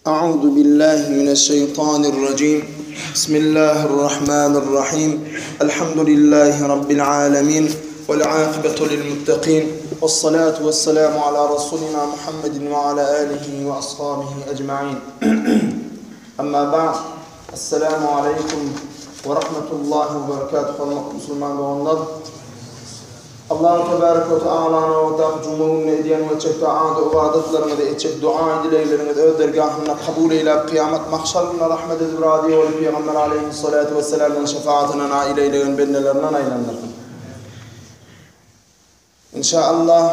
أعوذ بالله من الشيطان الرجيم بسم الله الرحمن الرحيم الحمد لله رب العالمين والعاقبة للمتقين والصلاة والسلام على رسولنا محمد وعلى آله وأصحابه أجمعين أما بعد السلام عليكم ورحمة الله وبركاته مسلمان doganlar Allahu tebarek we tealanyň öňündäki juma gününe edýän we etjek taat ybadatlaryňyzy, etjek dua-dilegleriňizi öz dergahynda kabul eýläp, kyýamat mahşarynda rahmet edip razy bolup Pygamber aleýhissalatu wessalamyň şefaatyna nail eýlegen bendelerinden aýlandyrsyn. Inşaallah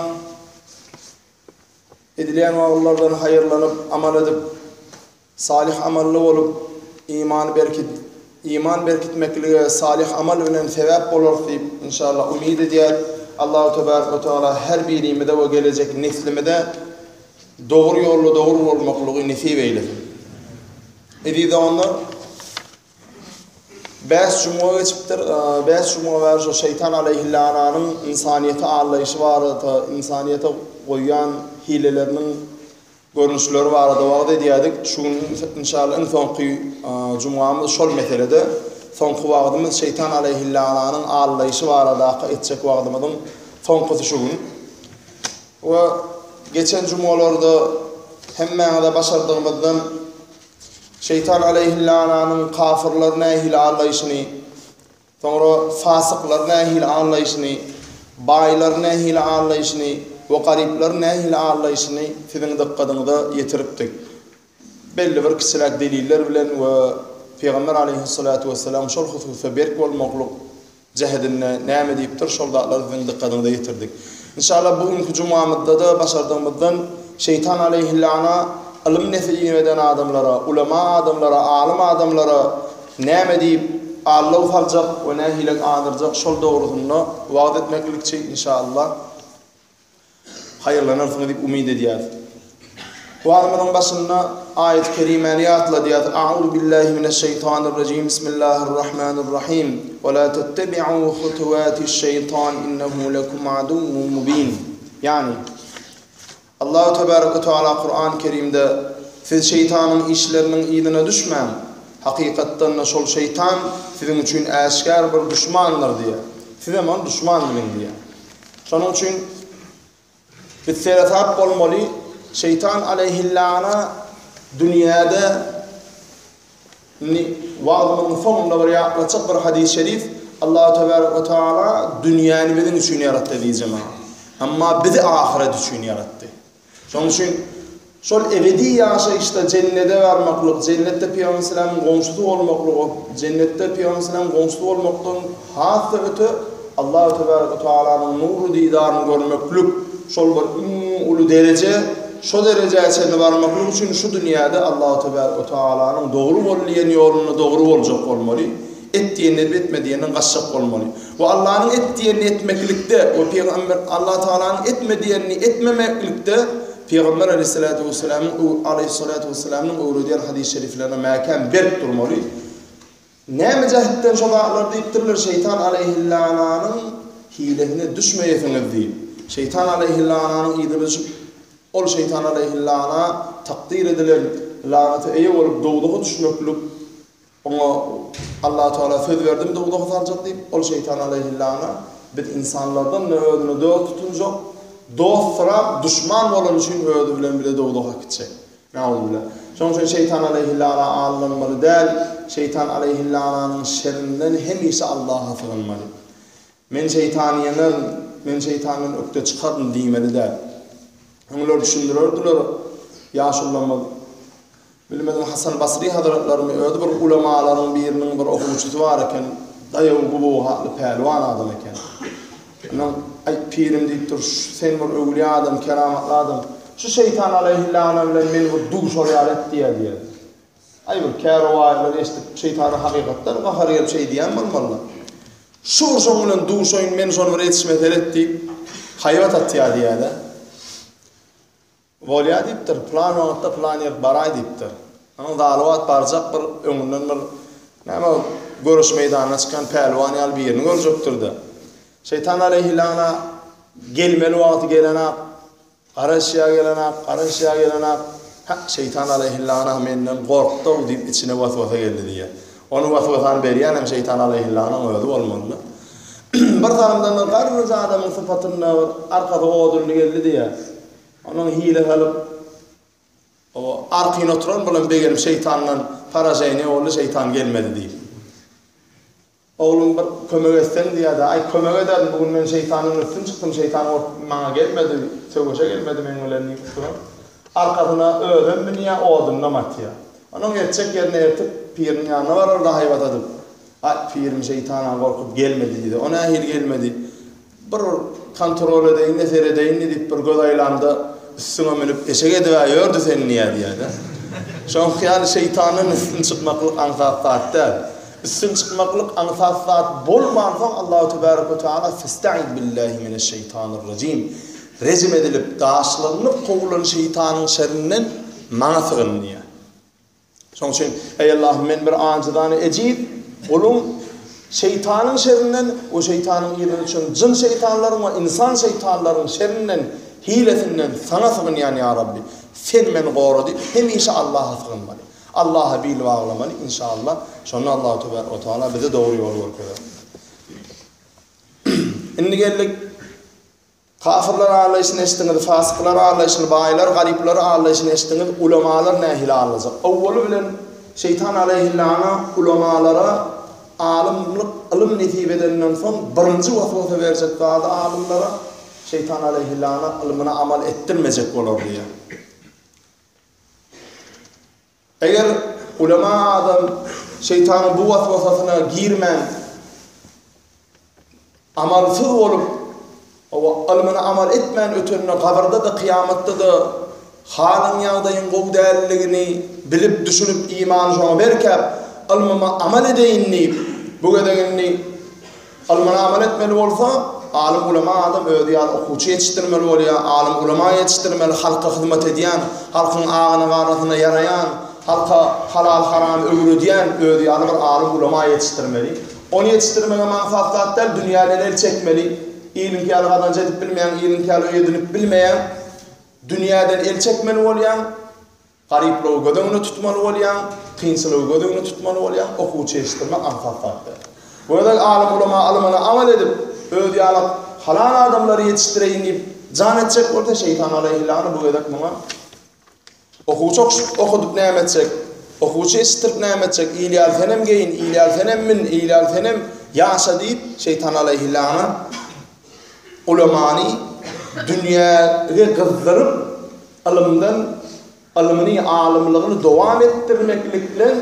edilýän wagyzlardan haýyrlanyp, amal edip, Salyh amally bolup, imany berkit, iman berkitmeklige salyh amal bilen sebäp bolarys diýip, inşallah, umyt edýäris. Allahu tebarek we teala her birimize we gelejek neslimize dogry ýolda dogry bolmaklygy nesip eýlesin. Eziz doganlar, Bäş jumga geçipdir. Bäş jumga bäri şo şeýtan aleýhillananyň ynsanyýeti aldaýşy barada, ynsanyýete goýýan hileleriniň görnüşleri barada wagyz edýärdik. Şu gün inşallah iň soňky jumgamyz şol meselede. Soňky wagyzymyz şeýtan aleýhillananyň aldaýşy baradaky etjek wagyzymyzyň soňkusy şu gün. We geçen jumgalarda hemmäňize başardygymyzdan şeýtan aleýhillananyň kafyrlary nähili aldaýşyny, Soňra fasyklary nähili aldaýşyny, baýlary nähili aldaýşyny we garyplary nähili aldaýşyny siziň dykgadyňyza ýetiripdik. Belli bir kiçiräk deliller bilen we Pygamber aleýhissalatu wessalam şol hususda berk bolmaklyk jähedinde näme diýipdir, şol zatlary siziň dykgadyňyza ýetirdik. Inşallah bu günki jumamyzda-da başardygymyzdan şeýtan aleýhillana ylym nesip eden adamlara, ulema adamlara, alym adamlara, Näme diýip aldaw saljak we nähilek azdyrjak şol dogrusynda wagyz etmeklikçi inşallah haýyrlanarsyňyz diýip umyt edýäris. Wagyzymyzyň başynda aýat-y kerimäni ýatladýas. A'uzu billahi mineşşeýtanirrajim. Bismillahirrahmanirrahim. Ve la tettebi'u hutuwatiş-şeýtan innehu lekum aduwwun mubin. Ýagny Allahu tebarek we teala Kur'an Kerimde, Siz şeýtanyň işleriniň yzyna düşmäň, hakykatdan-da şol şeýtan siziň üçin äşgär bir duşmandyr diýýär. Sizem ony duşman biliň diýýär. Şonuň üçin biz seresap bolmaly, şeýtan aleýhillana dünýäde Indi wagzymyzyň soňunda bir ýatlatjak bir hadys şerif, Allahu tebarek we taala dünýäni biziň üçin ýaratdy eziz jemagat. Emma bizi ahyret üçin ýaratdy. Şonuň üçin şol ebedi ýaşaýyşda jennede barmaklyk, jennetde Pygamber salamyň goňşusy bolmaklyk, jennetde Pygamber salamyň goňşusy bolmakdan has-da öte Allahu tebarek we taalanyň nury didaryny görmeklik şol bir iň uly dereje. Şo derejä çenli barmaklyk üçin şu dünýäde Allahu tebarek we taalanyň dogry bol diýen ýolunda dogry boljak bolmaly, et diýenini edip etme diýeninden gaçjak bolmaly. We Allanyň et diýenini etmeklikde we pygamber Allah Taalanyň etme diýenini etmemeklikde Pygamber aleýhissalatu wessalamyň aleýhissalatu wessalamyň öwredýän hadys şeriflerine mäkäm berk durmaly. Näme jähtden şo zatlar diýipdirler, şeýtan aleýhillananyň hilesine düşmeýesiňiz diýip. Şeýtan aleýhillananyň yzyna düşüp, ol şeýtan aleýhillana takdyr edilen lanata eýe bolup dowzaha düşmeklik, oňa Allatagala söz berdim dowzaha saljak diýip, ol şeýtan aleýhillana biz ynsanlardan-da özüne dost tutunjak, dostsyrap duşman bolany üçin özi bilen bile dowzaha gitjek. Nauzubilla. Şonuň üçin şeýtan aleýhillana aldanmaly däl, şeýtan aleýhillananyň şerinden hemişe Allaha sygynmaly. Men şeýtany ýeňerin, men şeýtandan ökde çykaryn diýmeli däl. Öňler düşündirerdiler ýaşulularymyz. Bilmedim Hasan Basry hazratlarymy özi bir ulamalaryň biriniň bir okuwçysy bar eken, daýaw gubugy atly pälwan adam eken. Ondan, Aý, pirim diýipdir, sen bir öwlüýä adam, keramatly adam. Şu şeýtan aleýhillana bilen meni bir duşar ýaly et diýýär diýýär. Aý, bir kä rowaýatlary eşidip, şeýtana hakykatdan gahary gelip şeý diýen bolmaly-da. Şu bir şoň bilen duşaýyn, men şony bir etişmesel et diýip, haýbat atýar diýýär-de. Bolýa diýipdir, pylan wagtda pylan ýerik baraý diýipdir. Onuň zaly wagt barjak bir öňünden bir näme göreş meýdanyna çykan pälwan ýaly birini görjekdir-de. Şeýtan aleýhilana gelmeli wagty gelenak, garaşýa gelenak, garaşýa gelenak. Hä, şeýtan aleýhillana menden gorkdy-ow diýip içine was-wasa geldi diýýär. Ony was-wasany berýänem şeýtan aleýhillanyň özi bolmaly-da. Bir salymdan bir garryja adamyň sypatynda bir arkasy odunly geldi diýýär. Onuň hile salyp, o arkaýyn oturan bulam begenip şeýtandan poraženiýe boldy, şeýtan gelmedi diýip. Oglum bir kömek etseň diýýärdi. Aý kömek ederin, bu gün men şeýtandan üstün çykdym, şeýtan gorkup maňa gelmedi, söweşe gelmedi meň bilen diýip duran. Arkasyna özem münýär, odunam atýar. Onuň eltjek ýerine eltip, piriniň ýanyna barar-da haýbat atyp, Aý, pirim şeýtana gorkup gelmedi diýdi. O nähili gelmedi? Bir kontrol edeýin-de, seredeýin-de diýip bir göz aýlamda üstüňe münüp eşek edib-ä ýördi seni diýýär diýýär-de. Şonuň ýaly şeýtandan üstün çykmaklyk aňsat zat däl. Üstün çykmaklyk aňsat zat bolmansoň Allahu tebarek we teala Festaiz billahi mineşşeýtanirrajim rejim edilip, daşlanyp kowulan şeýtanyň şerinden maňa sygyn diýýär. Şonuň üçin, eý Allahym, men bir ajyzany ejiz guluň, şeýtanyň şerinden we şeýtanyň yzyna düşen jyn şeýtanlaryň we ynsan şeýtanlaryň şerinden, hilesinden Saňa sygynýan ýa Rabbi, Sen meni gora diýip hemişe Allaha sygynmaly. Allaha bil baglamaly, inşallah, şonda Allahu tebarek we taala bize dogry ýoly görkezer. Indi geldik Kafyrlar aldaýşyny eşitdiňiz, fasyklar aldaýşyny, baýlar garyplary aldaýşyny eşitdiňiz, ulamalar nähili aldajak? Owwaly bilen şeýtan aleýhillana ulamalara alymlyk, ylym nesip edenden soň birinji waswasa berjek zady alymlara şeýtan aleýhillana ylmyna amal etdirmejek bolar diýýär. Eger ulama adam şeýtanyň bu waswasasyna girmän, amalsyz bolup, owa, ylmyna amal etmän ötende gabyrda-da, kyýamatda-da halyň, ýagdaýyň gowy däldigini bilip, düşünip, imany şoňa berkäp, ylmyma amal edeýin diýip, bu gezek indi Ylmyna amal etmeli bolsa, alym-ulama adam özi ýaly okuwçy ýetişdirmeli bolýar, alym-ulama ýetişdirmeli, halka hyzmat edýän, halkyň agyna-garasyna ýaraýan, halka halal-haramy öwredýän özi ýaly bir alym-ulama ýetişdirmeli. Ony ýetişdirmegem aňsat zat däl, dünýäden el çekmeli. Iliňki ýaly gazanç edip bilmeýäň, iliňki ýaly öý edinip bilmeýäň, dünýäden el çekmeli bolýaň. Garyplygy göz öňünde tutmaly bolýaň, kynçylygy göz öňünde tutmaly bolýaň, okuwçy ýetişdirmek aňsat zat däl. Bu gezek alym-ulama ylmyna amal edip, özi ýaly halal adamlary ýetişdireýin diýip jan etjek bolsa, şeýtan aleýhillany bu gezek muňa okuwçy okudyp näme etjek, okuwçy ýetişdirip näme etjek, il ýaly senem geýin, il ýaly senem min, il ýaly senem ýaşa diýip, şeýtan aleýhillana ulamany dünýäge gyzdyryp, Ylymdan ylmyny, alymlygyny dowam etdirmeklik bilen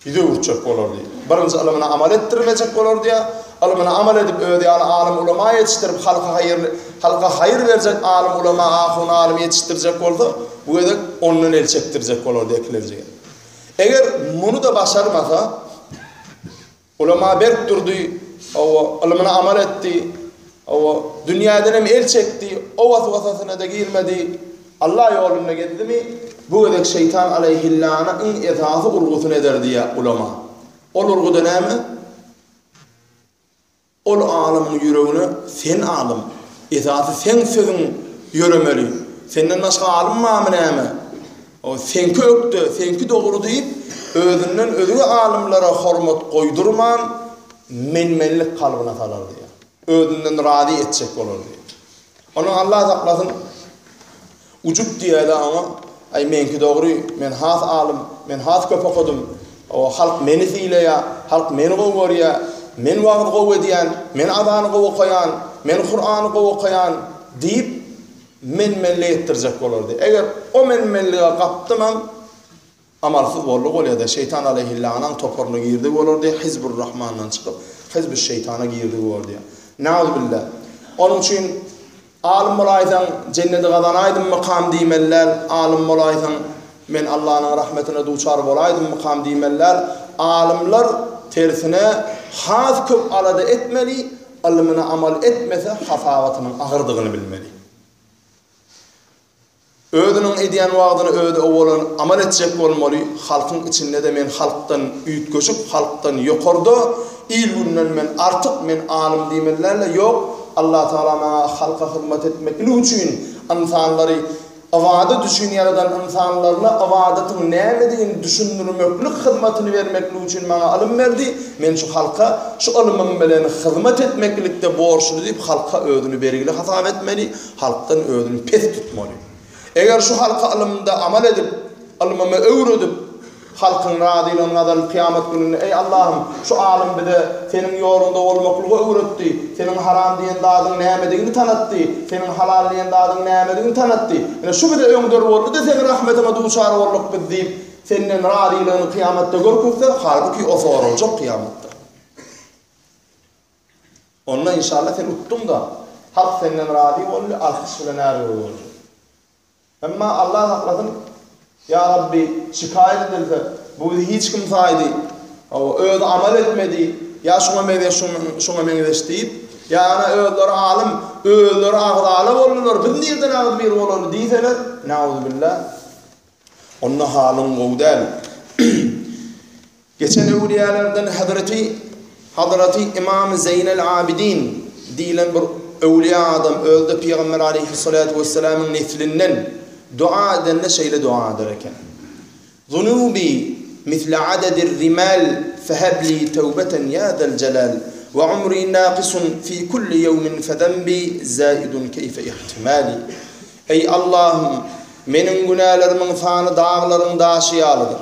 ýüz öwürtjek bolardy. Birinji ylmyna amal etdirmejek bolardy ýa, ylmyna amal edip özi ýaly alym-ulama ýetişdirip halka haýyrly, halka haýyr berjek alym-ulama, ahun-alymy ýetişdirjek bolsa, bu gezek ondan el çekdirjek bolardy ekilenji gezek. Eger muny-da başarmasa, Ulama berk durdy, hawa, ylmyna amal etdi, hawa, dünýädenem el çekdi, o was-wasasyna-da girmedi, Alla ýolunda gezdimi, bu gezek şeýtan aleýhillana iň esasy urgusyny eder diýýär ulama. Ol urguda näme? Ol alymyň ýüregine sen alym, esasy seň sözüň ýöremeli, senden başga alym barmy näme? O seňki ökde, seňki dogry diýip, özünden özge alymlara hormat goýdurman, men-menlik kalbyna salar diýýär. Özünden razy etjek bolar diýýär. Onuň Allah saklasyn, Ujub diýýär-de oňa, Aý, meňki dogry, men has alym, men has köp okadym, o, halk meni sylaýar, halk meni gowy görýär, men wagyz gowy edýän, men azany gowy okaýan, men Kurany gowy okaýan diýip, men-menlik etdirjek bolardy. Eger o men-menlige gapdymam, Amalsyz boldy bolýada şeýtan aleýhillanaň toparyna girdigi bolardy Hizburrahmandan çykyp Hizbüşşeýtana girdigi bordy. Nauzubilla. Onuň üçin alym bolaýsaň jennedi gazanaýdymmykam diýmeli däl, alym bolaýsaň men Allanyň rahmetine duçar bolaýdymmykam diýmeli däl. Alymlar tersine has köp alada etmeli, ylmyna amal etmese hasabatynyň agyrdygyny bilmeli. Özüniň edýän wagzyny özi owalan amal etjek bolmaly, halkyň içinde-de men halkdan üýtgeşik, halkdan ýokarda, il-günden men artyk, men alym diýmeli däl-de, ýok, Allatagala maňa halka hyzmat etmeklik üçin, ynsanlary. Ybadat üçin ýaradan ynsanlaryna ybadatyň nämedigini düşündirmeklik hyzmatyny bermeklik üçin maňa ylym berdi, men şu halka şu ylmym bilen hyzmat etmeklikde borçly diýip halka özüni bergili hasap etmeli, halkdan özüni pes tutmaly. Eger şu halka ylymda amal edip, ylmymy öwredip, halkyň razylygyny gazanyp kyýamat gününde, Eý Allahym, şu alym bize Seniň ýoluňda bolmaklygy öwretdi, Seniň haram diýen zadyň nämedigini tanatdy, Seniň halal diýen zadyň nämedigini tanatdy. Ine, şu bize öňder boldy-da Seniň rahmetiňe duçar bolduk biz diýip, Senden razylygyny kyýamatda görkezse, halbuki o soraljak kyýamatda. Onda inşallah sen utduň-da, halk senden razy boldy, alkyş bilen äri boldy. Emma Allah saklasyn, Ýa Rabbi, şikaýat edilse, bu bizi hiç kim saýdy, hawa, özi amal etmedi, ýa şuňa meňzeş, şuňa meňzeş diýip, ýa ana özleri alym, özleri agzala boldular, biz nirden agzybir bolaly diýseler, nauzubilla, onda halyň gowy däl. Geçen öwlüýälerden Hazreti Hazreti Ymam Zeýnel Abidin diýlen bir öwlüýä adam, özi-de Pygamber aleýhissalatu wessalamyň neslinden, dua edende şeýle dua eder eken. Zunubi misle adedir rimal fehebli tewbeten ýa zel jelal we umri nakysun fi kulli ýewmin fezembi zaidun keýfe ihtimali. Eý Allahym, meniň günälerimiň sany daglaryň daşy ýalydyr.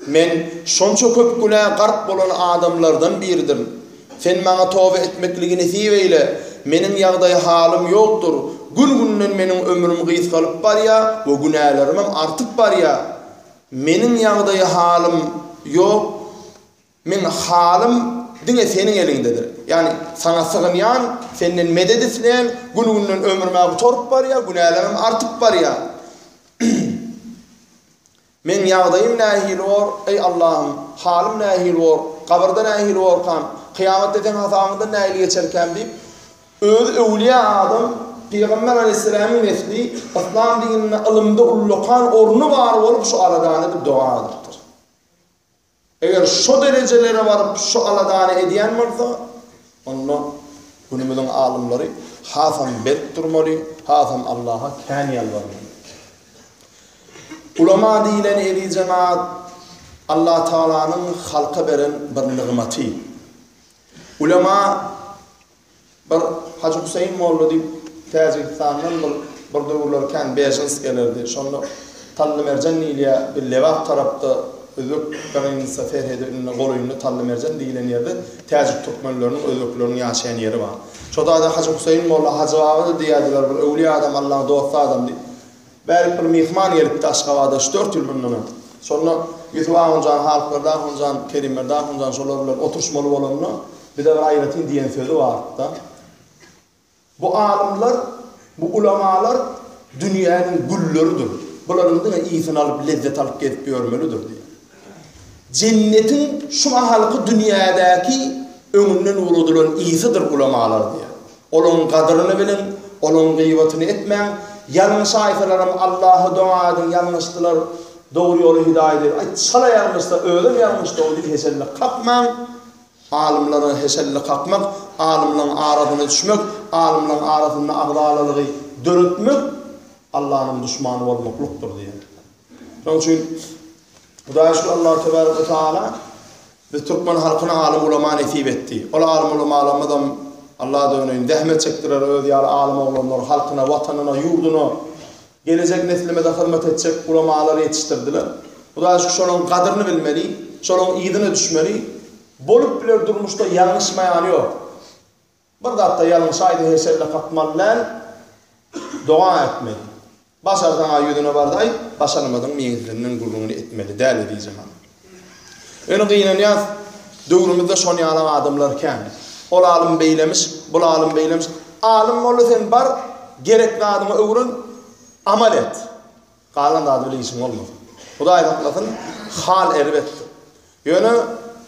Men şonça köp günä gark bolan adamlardan biridirin. Sen maňa toba etmekligi nesip eýle. Meniň ýagdaý halym ýokdur. Gün-günden meniň ömrüm gysgalyp barýar we günälerimem artyp barýar. Meniň ýagdaý halym ýok. Meň halym diňe seniň eliňdedir. Ýagny saňa sygynýan, senden medet isleýän, gün-günden ömrüm-ä gutaryp barýar, günälerimem artyp barýar. Meň ýagdaýym nähili bor, eý Allahym, halym nähili bor, gabyrda nähili borkam, kyýamatda seň hasabyňdan nähili geçerkäm diýip, özi öwlüýä adam, Pygamber aleýhissalamyň nesli, yslam dininde ylymda ullakan orny bar bolup şu aladany edip doga edipdir. Eger şo derejelere baryp şu aladany edýän bolsa, onda günümiziň alymlary hasam berk durmaly, hasam Allaha kän ýalbarmaly. Ulama diýlen eziz jemaat Allatagalanyň halka beren bir nygmaty. Ulama Bir Hajy Huseýin molla diýip Täjigistandan bir bir döwürler kän bejens gelerdi. Şonda Tallymerjen diýilýär, bir Lebap tarapda özbek granitsa serhedi indi golaýynda Tallymerjen diýilen ýerde täjik türkmenleriniň, özbekleriniň ýaşaýan ýeri bar. Şo taýda Hajy Huseýin molla Hajy baba-da diýýärdiler, bir öwlüýä adam, Allaň dosty adam diýip. Bärik bir myhman gelipdi Aşgabada üç-dört ýyl mundan öň. Şonda Ýusup ahunjan, Halykberdi ahunjan, Kerimberdi ahunjan şolar bilen oturyşmaly bolanda bize bir aýratyn diýen sözi bardy-da. Bu alymlar, bu ulamalar dünýäniň gülleridir. Bularyň diňe ysyny alyp, lezzet alyp gezip ýörmelidir diýýär. Jennetiň şu mahalky dünýädäki öňünden ugradylan ysydyr ulamalar diýýär. Olaň gadyryny biliň, olaň gyýbatyny etmäň, ýalňyşaýsalaram Allaha doga ediň, ýalňyşdylar, dogry ýola hidaýat et, aý çala ýalňyşsa özem ýalňyşdy-ow diýip heşelle kakmaň, alymlara heşelle kakmak, alymlaň arasyna düşmek, alymlaň arasynda agzalalygy döretmek Allanyň duşmany bolmaklykdyr diýýär. Şonuň üçin Hudaýa şükür Allahu tebarek we taala biz türkmen halkyna alym ulama nesip etdi. Ol alym ulamalarymyzam Allaha döneýin zähmet çekdiler öz ýaly alym oglanlar halkyna, watanyna, ýurduna, gelejek neslimize hyzmat etjek ulamalary ýetişdirdiler. Hudaýa şükür şolaryň gadyryny bilmeli, şolaryň yzyna düşmeli. Bolup biler durmuşda ýalňyşmaýany ýok. Bir zatda ýalňyşaýsa heşelle kakmaly däl, doga etmeli. Başarsaň-a ýüzüne bar-da aýt, başarmadyň meňzilinden gürrüňini etmeli däl eziz jemagat. Ýöne gynanýas, döwrümizde şon ýalak adamlar kän. Ol alym beýlemiş, bul alym beýlemiş. Alym boldy sen bar, gerek zadyňy öwren, amal et. Galan zady bile işiň bolmasyn. Hudaý saklasyn, hal erbetdir. Ýöne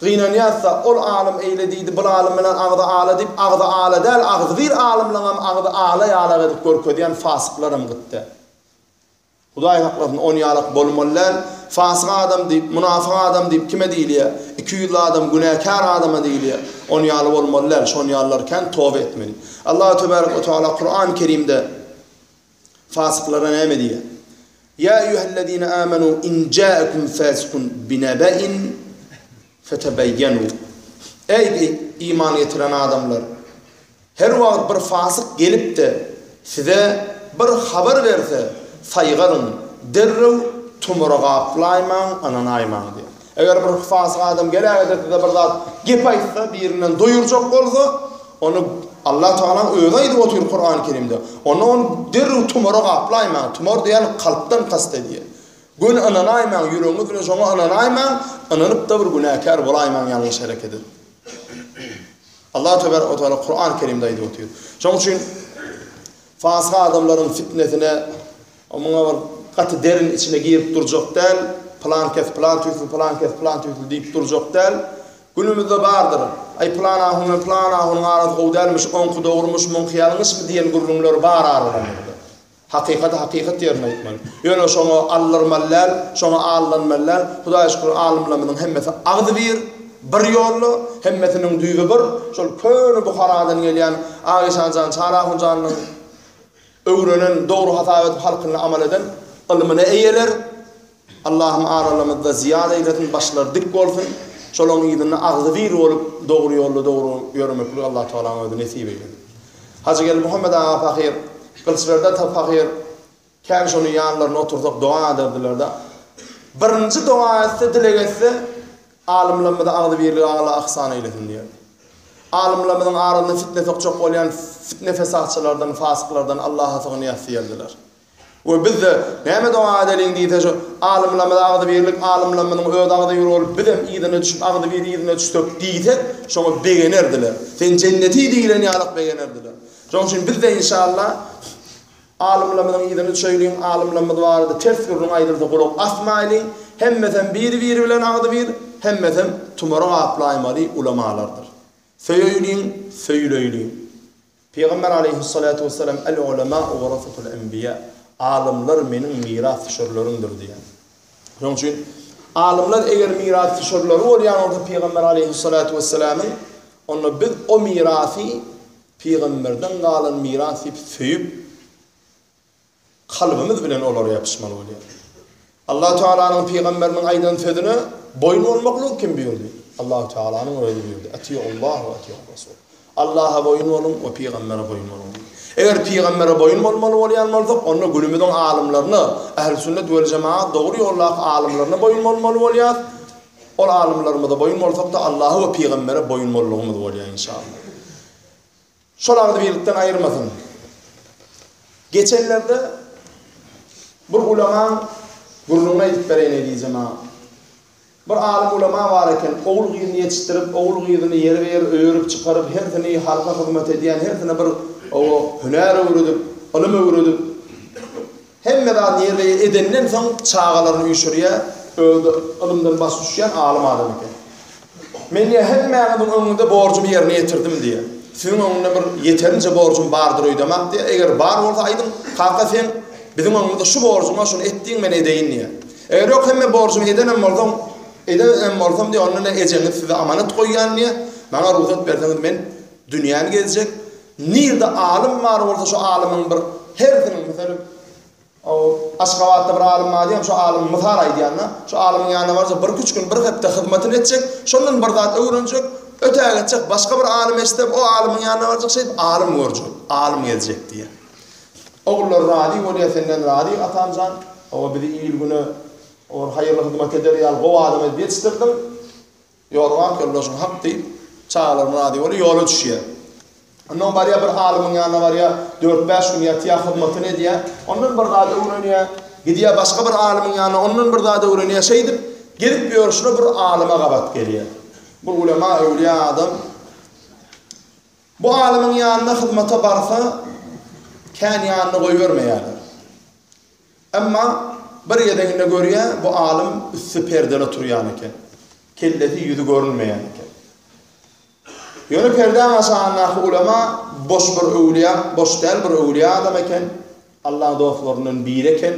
gynanýas-da, ol alym eýle diýdi, bul alym bilen agzy ala diýip, agzy ala däl, agzybir alymlaňam agzy ala ýalak edip görkezýän fasyklaram gyt däl. Hudaý saklasyn, on ýalak bolmaly däl. Fasyk adam diýip, munafyk adam diýip kime diýilýär? Ikiýüzli adam, günäkär adama diýilýär. On ýaly bolmaly däl, şon ýalylar kän toba etmeli. Allahu tebarek we taala Kuran-y Kerimde. Fasyklara näme diýýär? Ýa eýýuhellezine amenu in ja'akum fasikun binebe'in fetebeýýenu. Eý iman getiren adamlar! Her wagt bir fasyk gelip-de, size bir habar berse, saýgaryň, derrew tumara gaplaýmaň, ynanaýmaň diýýär. Eger bir fasyk adam geläge-de size bir zat gep aýtsa, birinden doýurjak bolsa, ony Allah Tagalaň özi aýdyp otyr Kurany Kerimde. Onda ony derrew tumara gaplaýmaň. Tumar diýýän kalpdan kast edýär. Göni ynanaýmaň, ýüregiňiz bilen şoňa ynanaýmaň, ynanyp-da bir günäkär bolaýmaň ýalňyş hereket edip. Allah tebarek we taala Kuran Kerimde aýdyp otyr. Şonuň üçin fasyk adamlaryň fitnesine muňa bir gaty derin içine girip durjak däl, pylan kes pylan tüýsli, pylan kes pylan tüýsli diýip durjak däl. Günümizde bardyr. Aý pylan ahun bilen pylan ahunyň arasy gowy dälmiş, oňky dogrumyş, muňky ýalňyşmy diýen gürrüňler bar aralarymyzda. Hakykaty hakykat ýerinde aýtmaly. Ýöne şoňa aldyrmaly däl, şoňa aldanmaly däl. Hudaýa şükür alymlarymyzyň hemmesi agzybir, bir ýolda, hemmesiniň düýbi bir. Şol köne Buharadan gelýän Agyşan jan, Çary ahun janyň öwrenen, dogry hasap edip halkynda amal eden ylmyna eýeler. Allahym aralarymyzda zyýat eýlesin, başlary dik bolsun. Şolaryň yzynda agzybir bolup dogry ýolda dogry ýöremekligi Allah Tagalaň özi nesip eýlesin. Hajy Geldimuhammet aga pahyr, Gylyçberdi ata pahyr kän şony ýanlarynda otursak doga ederdiler-de. Birinji doga etse, dileg etse, alymlarymyza agzybirligi Allah yhsan eýlesin diýerdi. Alymlarymyzyň arasynda fitne sokjak bolýan fitne-fesatçylardan, fasyklardan Allaha sygynýas diýerdiler. We biz-de, näme doga edeliň diýse, şu alymlarymyz agzybirlik, alymlarymyzyň özi agzybir bolup, bizem yzyna düşüp, agzybir yzyna düşsek diýsek, şoňa begenerdiler. Sen jenneti diýlen ýalak begenerdiler. Şonuň üçin biz-de inşallah alymlarymyzyň yzyna düşeýliň, alymlarymyz barada ters gürrüň aýdylsa gulak asmaýlyň, hemmesem bir-biri bilen agzybir, hemmesem tumara gaplaýmaly ulamalardyr. Söýeýliň, söýüleýliň. Pygamber aleýhissalatu wessalam, El-ulemâ'u werasatul enbiýâ, Alymlar meniň mirasdüşerlerimdir diýýär. Şonuň üçin alymlar eger mirasdüşerleri bolýan bolsa Pygamber aleýhissalatu wessalamyň, onda biz o mirasy pygamberden galan miras diýip söýüp, Kalbymyz bilen olara ýapyşmaly bolýar. Allahu Tealanyň pygamberiniň aýdan sözüne boýun bolmaklygy kim buýurdy? Allahu Tealanyň özi buýurdy. Atiullah we atiur rasul. Allaha boýun boluň we pygambere boýun boluň. Eger pygambere boýun bolmaly bolýan bolsak, onda günümiziň alymlaryna, ähli sünnet wel jemaat dogry ýoldaky alymlaryna boýun bolmaly bolýar. Ol alymlarymyza boýun bolsak-da Allaha we pygambere boýun boldugymyz bolýar inşallah. Şol agzybirlikden aýyrmasyn. Geçenlerde bir ulamaň gürrüňini aýdyp bereýin eziz jemagat. Bir alym ulama bar eken, ogul-gyzyny ýetişdirip, ogul-gyzyny ýerbe-ýer öýerip çykaryp, hersini halka hyzmat edýän, hersine bir oba hünär öwredip, ylym öwredip, hemme zadyny ýerbe-ýer edenden soň çagalaryny üýşürýär, özi-de ylymdan başy düşýän alym adam eken. Men diýýär, hemmäňiziň öňüňizde borjumy ýerine ýetirdim diýýär. Siziň öňünde bir ýeterinçe borjum bardyr öýdemok diýýär. Eger bar bolsa aýdyň, kaka sen biziň öňümizde şu borjuň bar, şuny et diýiň, men edeýin diýýär. Eger ýok hemme borjumy edenem bolsaň, edenem bolsam diýýär, onda ejeňiz size amanat goýýan diýýär. Maňa rugsat berseňiz men dünýäni gezjek. Nirde alym bar bolsa şu alymyň bir hersiniň, meselem, Aşgabatda bir alym bar diýýän, şo alym mysal aýdýan-da, şo alymyň ýanyna barjak, birküç gün, bir hepde hyzmatyny etjek, şondan bir zat öwrenjek, ötägitjek, başga bir alym eşitsem, o alymyň ýanyna barjak, şeýdip alym görjek, alym gezjek diýýär. Ogullar razy bolýar, senden razy atam jan, hawa bizi il-güne bir haýyrly hyzmat eder ýaly gowy adam edip ýetişdirdiň. Ýolbak ýoldaşyň hak diýip, çagalarym razy bolýar, ýola düşýär. Ondan barýar bir alymyň ýanyna barýar, dört-bäş gün ýatýar, hyzmatyny edýär. Ondan bir zat öwrenýär. Gidýär başga bir alymyň ýanyna, ondan bir zat öwrenýär. Şeýdip, gezip ýörşüne bir alyma gabat gelýär. Bir ulema, öwlüýä adam. Bu alymyň ýanyna hyzmata barsa, kän ýanyna goýbermeýärler. Emma bir gezeginde görýär, bu alym üsti perdeli oturýan eken. Kellesi, ýüzi görünmeýän eken. Ýöne perdäň aşagyndaky ulama boş bir öwlüýä, boş däl bir öwlüýä adam eken. Allaň dostlaryndan biri eken.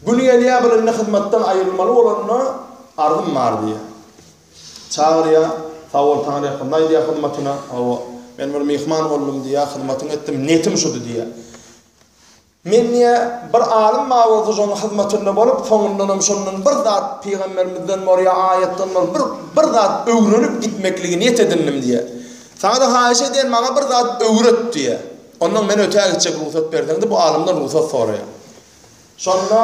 Gün gelýär, bir indi hyzmatdan aýrylmaly bolanda arzym bar diýýär. Çagyrýar, sag bol Taňryýalkasyn aýdýar hyzmatyna. Hawa, men bir myhman boldum diýýär, hyzmatyňy etdim, netim şudy diýýär. Men diýýär, bir alym bar bolsa şonuň hyzmatynda bolup, soňundanam şondan bir zat pygamberimizden bor ýa aýatdan bor bir bir zat öwrenip gitmekligi niýet edindim diýýär. Saňa-da haýyş edýän maňa bir zat öwret diýýär. Ondan men ötä gitjek rugsat berseň diýip bu alymdan rugsat soraýar. Şonda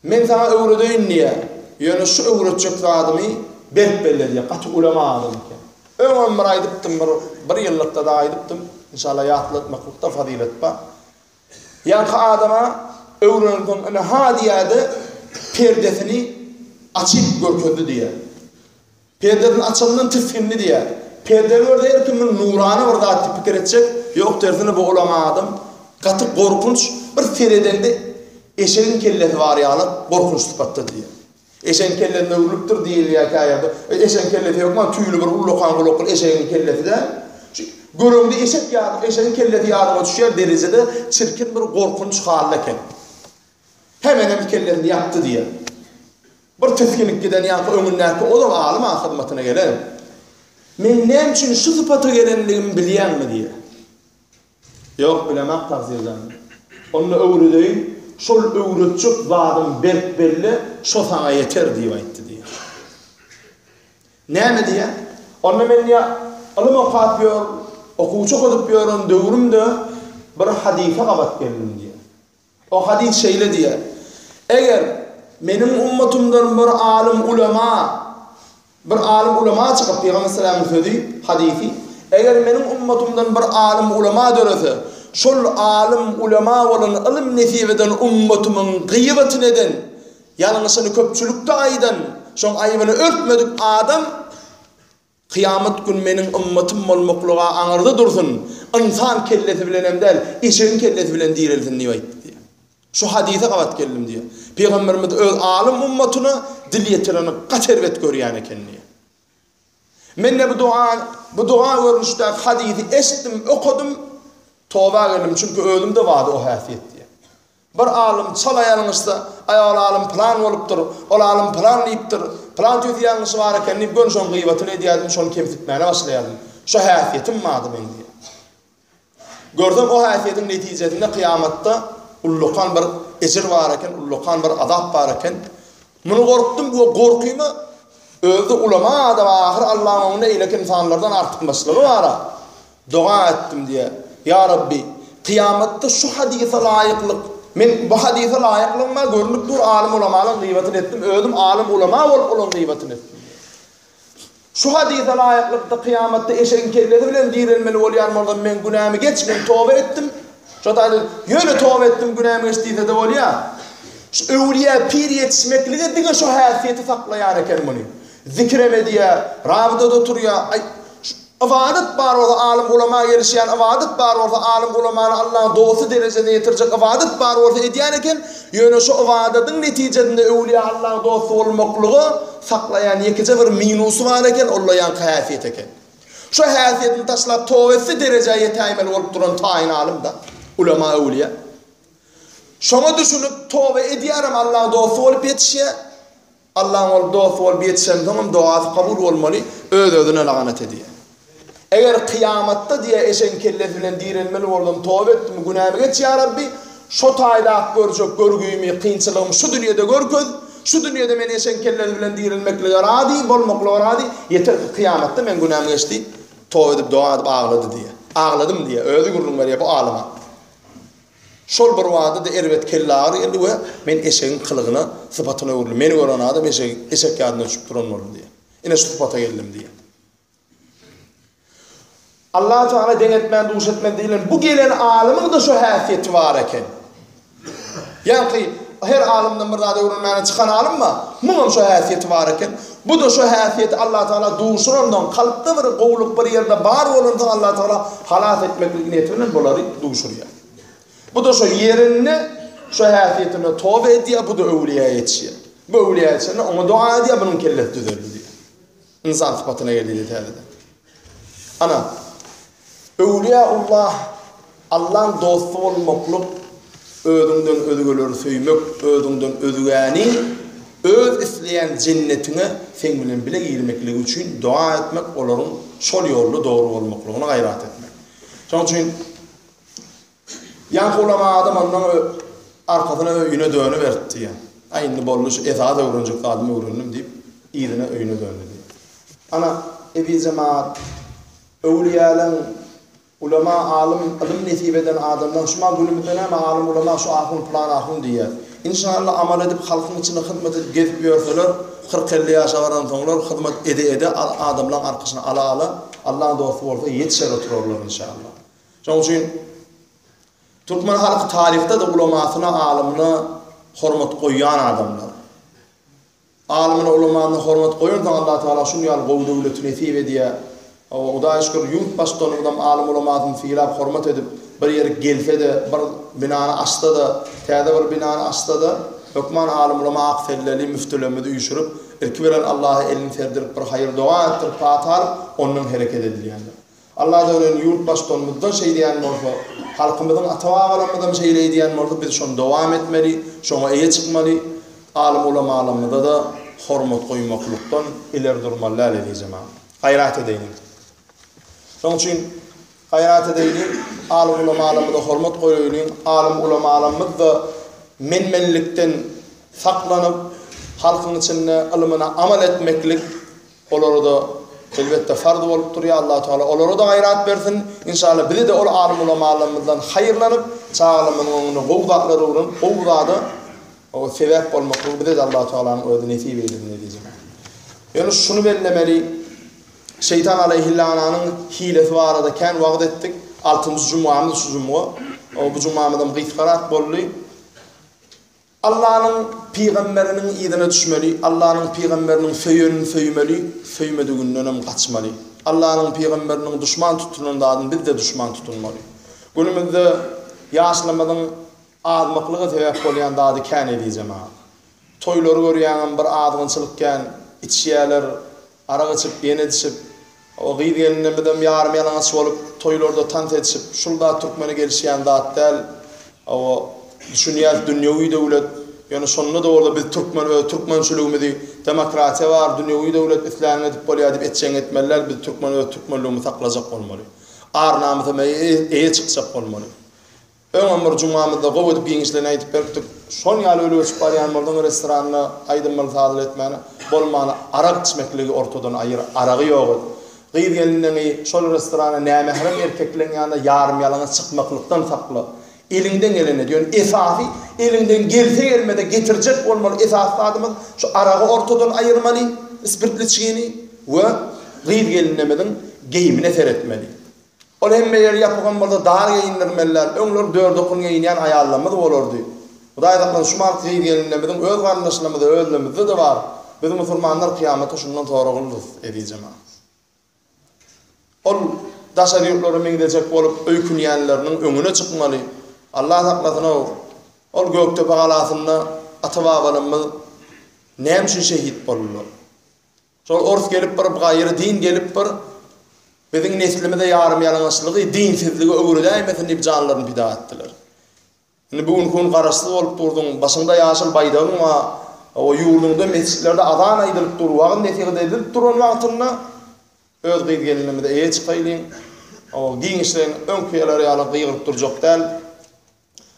Men saňa öwredeýin diýýär. Ýöne şu öwretjek zadymy berk belle diýýär. Gaty ulama adam eken. Öňem bir aýdypdym, bir bir ýyllykda-da aýdypdym. Inşallah ýatlatmaklykda fazylet bar. Ýaňky adama öwrensoň ine ha diýýär-de, perdesini açyp görkezdi diýýär. Perdesini açandan tisgindi diýýär. Perdeni görse her kim muny nurana bir zat diýip pikir etjek, ýok tersine bu ulama adam gaty gorkunç, bir seredende eşegiň kellesi bar ýaly gorkunç sypatda diýýär. Eşegiň kellesine öwrülipdir diýilýär käýerde. Eşegiň kellesi hökman tüýli bir ullakan gulakly eşegiň kellesi däl. Şu göreňde eşek ýaly, eşegiň kellesi ýadyňa düşýär derejede çirkin bir gorkunç halda eken. Hemenem kellesini ýapdy diýýär. Bir tisginip giden ýaňky öňündäki ozal alym a hyzmatyna gelen. Men näme üçin şu sypata gelenligimi bilýäňmi diýýär. Ýok, bilemok tagsyr jan. Onda öwredeýin, şol öwretjek zadym berk belle, şo saňa ýeter diýip aýtdy diýýär. Näme diýýär? Onda men diýýär, ylym okap ýör, okuwçy okadyp ýören döwrümde bir hadysa gabat geldim diýýär. O hadys şeýle diýýär, Eger meniň ummatymdan bir alym ulema, bir alym ulema çykyp, Pygamber aleyhisselamyň sözi, hadysy, eger meniň ummatymdan bir alym ulema dörese, şol alym ulema bolan ylym nesip eden ummatymyň gyýbatyny eden, ýalňyşyny köpçülikde aýdan, şoň aýybyny örtmedik adam, Kyýamat gün meniň ymmatym bolmaklyga aňyrda dursun, ynsan kellesi bilenem däl, eşegiň kellesi bilen direlsin diýip aýtdy diýýär. Şu hadysa gabat geldim diýýär. Pygamberimiz öz alym ummatyna dil ýetireni gaty erbet görýän eken diýýär. Men-de bu doga, bu doga görnüşdäki hadysy eşitdim, okadym, toba geldim, çünki özümde bardy o häsiýet diýýär. Bir alym çala ýalňyşsa, aý ol alym pylan bolupdyr, ol alym pylan diýipdir, pylan tüýs ýalňyşy bar eken diýip göni şoň gyýbatyny edýärdim, şony kemsitmäne başlaýardym. Şo häsiýetim bardy meň diýýär. Görsem o häsiýetiň netijesinde kyýamatda ullakan bir ejir bar eken, ullakan bir azap bar eken. Muny gorkdum we gorkyma özi-de ulama adam ahyr Allaň öňünde eýleki ynsanlardan artykmaçlygy bar-a. Doga etdim diýýär. Ýa Rabbi, kyýamatda şu hadysa laýyklyk, men bu hadysa laýyklygym bar, görnüp dur, alym-ulamalaryň gyýbatyny etdim, özüm alym-ulama bolup olaryň gyýbatyny etdim diýýär. Şu hadysa laýyklykda kyýamatda eşegiň kellesi bilen direlmeli bolýan bolsam, meň günämi geç, men toba etdim. Şo taýda ýöne toba etdim, günämi geç diýse-de bolýar. Şu öwlüýä pir ýetişmeklige diňe şu häsiýeti saklaýan eken muny. Zikirem edýär, rabıda-da oturýar. Aý, şu ybadat bar bolsa, alym-ulama gelişýän ybadat bar bolsa, alym-ulamany Allaň dosty derejesine ýetirjek ybadat bar bolsa edýän eken, ýöne şu ybadadyň netijesinde öwlüýä Allaň dosty bolmaklyga saklaýan ýekeje bir minusy bar eken, ol-da ýaňky häsiýet eken. Şu häsiýetini taşlap toba etse derejä ýetäýmeli bolup duran taýyn alym-da, ulama öwlüýä. Şoňa düşünip toba edýärem Allaň dosty bolup ýetişýär. Allaň ol dosty bolup ýetişensoňam dogasy kabul bolmaly, öz-özüne laganat edýär. Eger kyýamatda diýýär eşegiň kellesi bilen direlmeli bolsam toba etdim, günämi geç ýa Rabbi, şo taýdaky görjek görgümi, kynçylygymy şu dünýede görkez, şu dünýede men eşegiň kellesi bilen direlmeklige razy, bolmaklyga razy, ýeter ki kyýamatda meň günäm geç diýip, toba edip doga edip aglady diýýär. Agladym diýýär, özi gürrüň berýär bu alyma. Şol bir wagtda-da erbet kelleagyry geldi we men eşegiň kylygyna, sypatyna öwrüldim. Meni gören adam eşek, eşek ýadyna düşüp duran boldy diýýär. Ine şu sypata geldim diýýär. Allah Tagala deň etmän duş etmez diýlen bu gelen alymyň-da şu häsiýeti bar eken. Ýaňky her alymdan bir zat öwrenmäne çykan alym bar. Muňam şo häsiýeti bar eken. Bu-da şo häsiýeti Allah Tagala duşuransoň, kalpda bir gowulyk bir ýerde bar bolansoň Allah Tagala halas etmeklik niýeti bilen bulary duşurýar. Bu-da şo ýerinde şo häsiýetine toba edýär, bu-da öwlüýä ýetişýär. Bu öwlüýä ýetişende oňa doga edýär, bunuň kellesi düzeldi diýýär. Ynsan sypatyna geldi diýýär täzeden. Ana, Öwlüýäullah, Allaň dosty bolmaklyk, özüňden özgeleri söýmek, özüňden özgäni öz isleýän jennetiňe seň bilen bile girmekligi üçin doga etmek, olaryň şol ýolda dogry bolmaklygyna gaýrat etmek. Şonuň üçin. Ýaňky ulama adam ondan arkasyna öýüne dönüberdi diýýär. Aý indi boldy şu esas öwrenjek zadymy öwrendim diýip, yzyna öýüne döndi diýýär. Ana, eziz jemagat, öwlüýäleň Ulema, alym, ylym nesip eden adamlaň şu mal günümizde näme alym ulema şu ahun pylan ahun diýýäs. Inşallah amal edip halkyň içinde hyzmat edip gezip ýörseler 40 50 ýaşa baransoňlar hyzmat ede ede adamlaň arkyşyny ala ala Allaň dosty bolsa ýetişer oturarlar inşallah. Şoň üçin Türkmen halky taryhda da ulamasyna alymyna hormat goýýan adamlar. Alymyna ulamanyna hormat goýansoň Allah Tagala şun ýaly gowy döwleti nesip edýär. Hawa Hudaýa şükür ýurt baştutanymyzam alym ulamasyny sylap hormat edip bir ýerik gelse-de bir binany açsa-da täze bir binany açsa-da hökman alym ulama ak selleli müftülerimizi üýşürip ilki bilen Allaha elini serdirip bir haýyr doga etdirip pata alyp ondan hereket edilýändir. Allah dönen ýurt baştutanymyzdan şeýdýän bolsa, halkymyzyň ata-babalarymyzam şeýle edýän bolsa biz şony dowam etmeli, şoňa eýe çykmaly, alym-ulamalarymyza-da hormat goýmaklykdan ileri durmaly däl eziz jemagat. Gaýrat edeýliň. Şonuň üçin gaýrat edeýliň, alym-ulamalarymyza hormat goýaýlyň, alym-ulamalarymyz-da men-menlikden saklanyp, halkyň içinde ylmyna amal etmeklik Olara-da, elbetde, farz bolup durýar. Allahu Tagala olara-da gaýrat bersin. Inşallah bizi-de ol alym-ulamalarymyzdan haýyrlanyp, çagalarymyzyň öňünde gowy zatlar öwrenip, gowy zada sebäp bolmaklygy bize-de Allahu Tagalanyň özi nesip eýlesin eziz jemagat. Ýöne şuny bellemeli, Şeýtan aleýhillananyň hilesi barada kän wagyz etdik. Altynjy jumgamyz şu jumga. Bu jumgamyzam gysgarak boldy. Allanyň pygamberiniň yzyna düşmeli, Allanyň pygamberiniň söýenini söýmeli, söýmedigindenem gaçmaly. Allanyň pygamberiniň duşman tutunan zadyny biz-de duşman tutunmaly. Günümizde ýaşlarymyzyň azmaklyga sebäp bolýan zady kän eziz jemagat. Toýlary görýäňem bir azgynçylyk kän, içýäler, Arak içip, ýene edişip, o gyz-gelinlerimizem ýarym-ýalaňaç bolup, toýlarda tans edişip, şul zat türkmene gelişýän zat däl. Hawa, düşünýäs, dünýewi döwlet, ýöne şonda-da bolsa biz türkmen öz türkmençiligimizi, demokratiýa bar, dünýewi döwlet, isläniňi edip bolýar diýip etjegiňi etmeli däl, biz türkmen öz türkmenligimizi saklajak bolmaly. Ar-namysa eýe çykjak bolmaly. Öňem bir jumamyzda gowy edip giňişleýin aýdyp beripdik. Şon ýaly ölüp öçüp barýan bolsaň restoranda aýdymly sazly etmäne, bolmany arak içmekligi ortadan aýyr, aragy ýok et. Gyz-gelinleňi şol restorana nämährem erkekleň ýanyna ýarym-ýalaňaç çykmaklykdan sakla. Eliňden geleni et. Ýöne esasy eliňden gelse gelmese getirjek bolmaly esasy zadymyz şu aragy ortadan aýyrmaly, spirtli içgini we gyz-gelinlerimiziň geýimine seretmeli. Ol hemme ýeri ýapygam bolsa dar geýindirmeliler. Öňler dördokun geýinýän aýallarymyz bolardy. Hudaý saklasyn şu maňk gyz-gelinlerimiziň öz garyndaşlarymyzda özlerimizde-de bar. Biz musulmanlar kyýamatda şundan soraglydyrys eziz jemagat. Ol daşary ýurtlara meňzejek bolup öýkünýänleriniň öňüne çykmaly. Allah saklasyn-ow. Ol Gökdepe galasynda ata-babalarymyz näme üçin şehit boldular? Şol ors gelip bir gaýry din gelip bir biziň neslimize ýarym ýalaňaçlygy, dinsizligi öwredäýmesin diýip janlaryny pida etdiler. Indi bu günki gün garaşsyz bolup durduň, başyňda ýaşyl baýdagyň bar, o ýurduňda mesjitlerde azan aýdylyp dur, wagyz-nesihat edilip duran wagtynda öz gyz-gelinimize eýe çykaýlyň. O giňişleýin öňküler ýaly gygyryp durjak däl.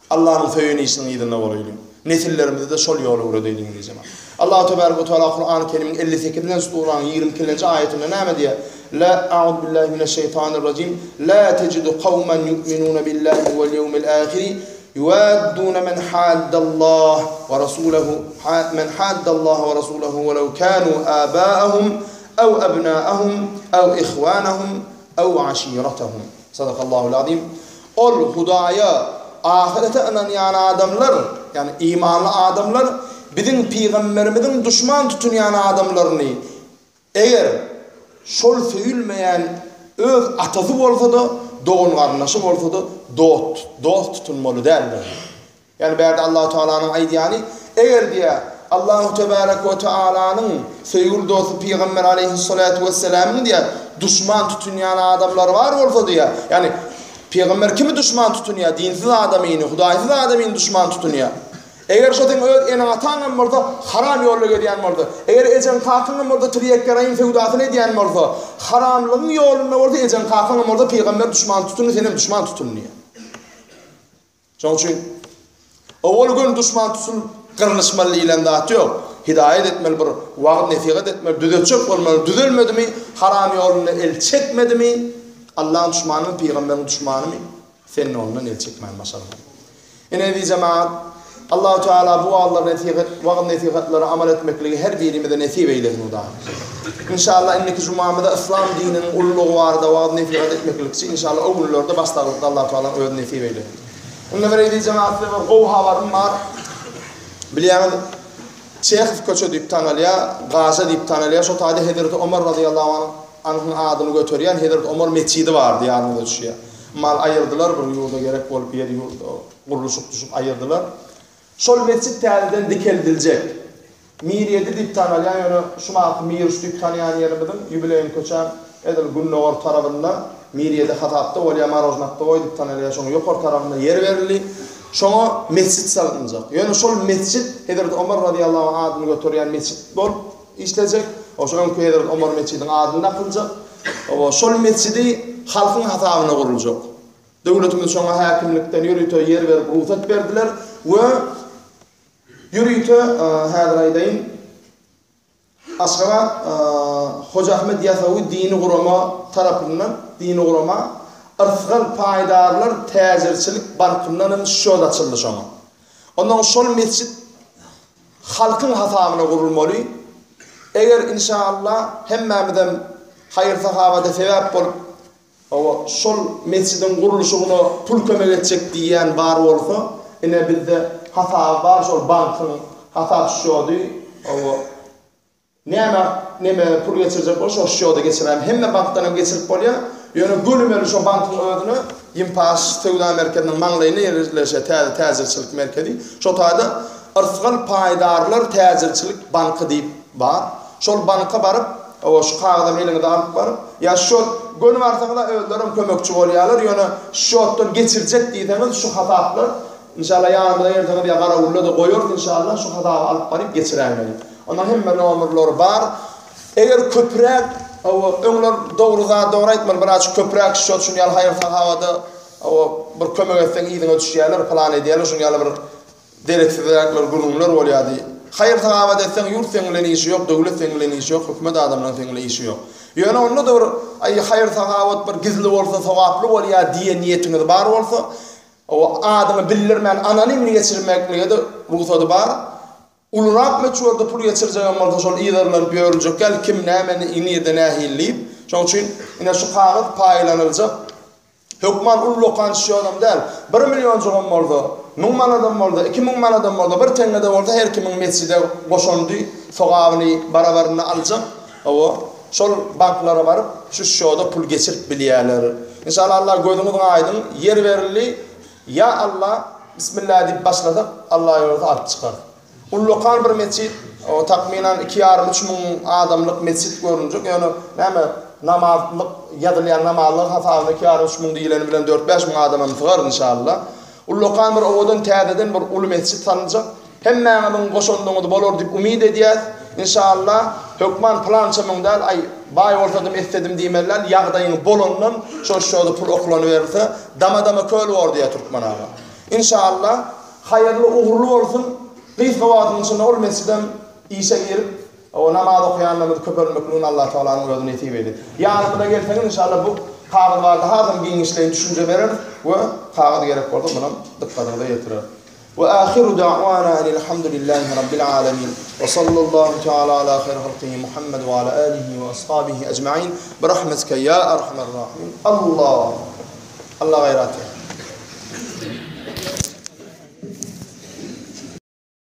Allanyň söýen işiniň yzynda bolaýlyň. Nesillerimizi-de şol ýola öwredeýliň diýjek. Allahu tebarek we teala Kurany Kerimiň 58-nji suranyň 22-nji aýatynda näme diýýär? La a'udhu billahi mineşşeýtanirrajim. La tejidu kawman yu'minuna billahi wal ýewmil ahiri yuwadduna men haddallah we rasulahu men haddallah we rasulahu welew kanu abaahum aw abnaahum aw ihwanahum aw aşiratahum. Sadakallahul azim. Ol Hudaýa, ahyrete ynanýan adamlar, ýagny imanly adamlar biziň pygamberimiziň duşman tutunýan adamlaryny, eger şol söýülmeýän öz atasy bolsa-da, dogan-garyndaşy bolsa-da dost, dost tutunmaly däldir. Ýagny bärde Allahu Tealanyň aýdýany, eger diýýär, Allahu Tebarek we Tealanyň söýgüli dosty Pygamber aleýhissalatu wesselamyň diýýär, duşman tutunýan adamlary bar bolsa diýýär, ýagny Pygamber kimi duşman tutunýar? Dinsiz adamyny, hudaýsyz adamyny duşman tutunýar. Eger şo seň öz eneň-ataň hem bolsa, haram ýolda gezýän bolsa, eger ejeň-kakaň hem bolsa tirýek-geroin söwdasyny edýän bolsa, haramlygyň ýolunda bolsa ejeň-kakaň hem bolsa Pygamber duşman tutundy, senem duşman tutun diýýär. Şonuň üçin owal gün duşman tutsun gyrlyşmaly diýlen zat ýok. Hidaýat etmeli bir wagyz-nesihat etmeli, düzetjek bolmaly. Düzelmedimi, haram ýolunda el çekmedimi, Allaň duşmanymy, pygamberiň duşmanymy? Sen ondan el çekmän başarmaly. Ine eziz jemagat, Allahu Teala bu wagyzlar nesihat, wagyz nesihatlara amal etmekligi her birimize nesip eýlesin Hudaýym. Inşallah indiki jumamyzda yslam dininiň ululygy barada wagyz nesihat etmeklikçi inşallah o günlerde başlaglykda Allahu Teala özi nesip eýlesin. Indi bir eziz jemagat size bir gowy habarym bar. Bilýäňiz Çehow köçe diýip tanalýar, Gaza diýip tanalýar. Şo taýda Hezreti Omar razyýallahu anhuň adyny göterýän Hezreti Omar metjidi bardy ýadyňyza düşýär. Mal aýyrdylar, bir ýurda gerek bolup ýer ýurt gurluşyk düşüp aýyrdylar. Şol metjit täzeden dikeldiljek. Mirýedi diýip tanalýan, ýöne şu wagtky Miruş diýip tanaýan ýerimiziň Ýubileýin köçäň edil gündogar tarabynda Mirýedi hasapda bolýar, Marožnaktowoý diýip tanalýar, şoň ýokary tarabynda ýer berildi. Şoňa metjit salynjak. Ýöne şol metjit Hezreti Omar razyýallahu anh adyny göterýän metjit bolup işlejek. O şo öňki Hezreti Omar metjidiň adyny dakyljak. Oba şol metjidi halkyň hasabyna guruljak. Döwletimiz şoňa häkimlikden ýörite ýer berip rugsat berdiler we ýörite häzir aýdaýyn Aşgabat Hoja Ahmet Ýasawy dini gurama tarapyndan dini gurama Yrsgal paýdarlar täjirçilik bankyndan hem şýot açyldy şoňa. Ondan şol metjit halkyň hasabyna gurulmaly. Eger inşallah hemmämizem haýyr-sahawata sebäp bolup Hawa, şol metjidiň gurluşygyna pul kömek etjek diýýän bar bolsa, ine bizde hasaby bar şol bankyň hasap şýody, hawa, näme neme pul geçirjek bolsa şol şýoda geçiräýin. Hemme bankdan hem geçirip bolýar. Ýöne gönümeli şo bankyň özüne Ýimpaş söwda merkeziniň maňlaýynda ýerleşýär täze täjirçilik merkezi. Şo taýda Yrsgal paýdarlar täjirçilik banky diýip bar. Şol banka baryp, Hawa, şu kagyzam eliňize alyp baryp, ýa şýot, göni barsaňyz-a özlerem kömekçi bolýarlar, ýöne şýotdan geçirjek diýseňiz, şu hasaplar, inşallah ýanymyza gelseňiz ýa garawulda-da goýarys inşallah, şu hasaby alyp baryp geçiräýmeli. Onda hemme nomerleri bar. Eger köpräk, hawa, öňler dogry zat dogry aýtmaly, birazjyk köpräk şýot şuny ýaly haýyr-sahawada, hawa, bir kömek etseň yzyňa düşýärler, pylan edýärler, şuny ýaly bir Dereksizräkler gürrüňler bolýardy. Haýyr-sahawat etseň, ýurt seň bilen işi ýok, döwlet seň bilen işi ýok, hökümet adamlaryň seň bilen işi ýok. Ýöne onda-da bir, aý, haýyr-sahawat bir gizli bolsa sogaply bolýar diýen niýetiňiz bar bolsa, o adyňy bildirmän anonimni geçirmeklige-de rugsady bar. Ulurak möçberde pul geçirjegem bolsa şol yzarlanyp ýörüljek däl, kim näme, nirde nähili diýip. Şonuň üçin ine şu kagyz paýlanyljak. Hökman ullakan şýodam däl. Bir millionjygam bolsa, müň manadam bolsa, 2000 manadam bolsa, bir teňňe-de bolsa her kimiň mesjide goşandy, sogabyny barabarynda aljak. Hawa, şol banklara baryp, şu şýoda pul geçirip bilýärler. Inşallah Allah gözüňiziň aýdyň, ýer berildi. Ýa Allah, Bismillah diýip başlasak, Allah ýolsa alyp çykar. Ullakan bir metjit, o takmynan iki ýarym, üç müň adamlyk metjit görünjek, ýöne näme, namazlyk, ýazylýan namazlyk hasabyna iki ýarym, üç müň diýleni bilen dört-bäş müň adamam sygar inşallah. Ullakan bir owadan täzeden bir uly metjit salynjak. Hemmäňiziň goşandyňyz bolar diýip umyt edýäs. Inşallah, hökman pylança müň däl, aý, baý bolsadym, etsedim diýmeli däl, ýagdaýyň bolandan şo-şo-da pul oklanyberse, dama-dama köl bor diýýär türkmen aga. Inşallah, Haýyrly ugurly bolsun, gysga wagtyň içinde ol mesjidem işe girip, o namaz okaýanlarymyz köpelmekligini Allah Tagalanyň özi nesip eýlesin. Ýanymyza gelseňiz inşallah bu kagyz barada hasam giňişleýin düşünje bereris we kagyz gerek bolsa munam dykgatyňyza ýetireris. We ahiru da'wana enilhamdulillahi rabbil alamin we sallallahu taala ala haýri halkihi Muhammed we ala alihi we ashabihi ecmain bi rahmetike ya erhamer rahimin. Allah Allah gaýrat ber.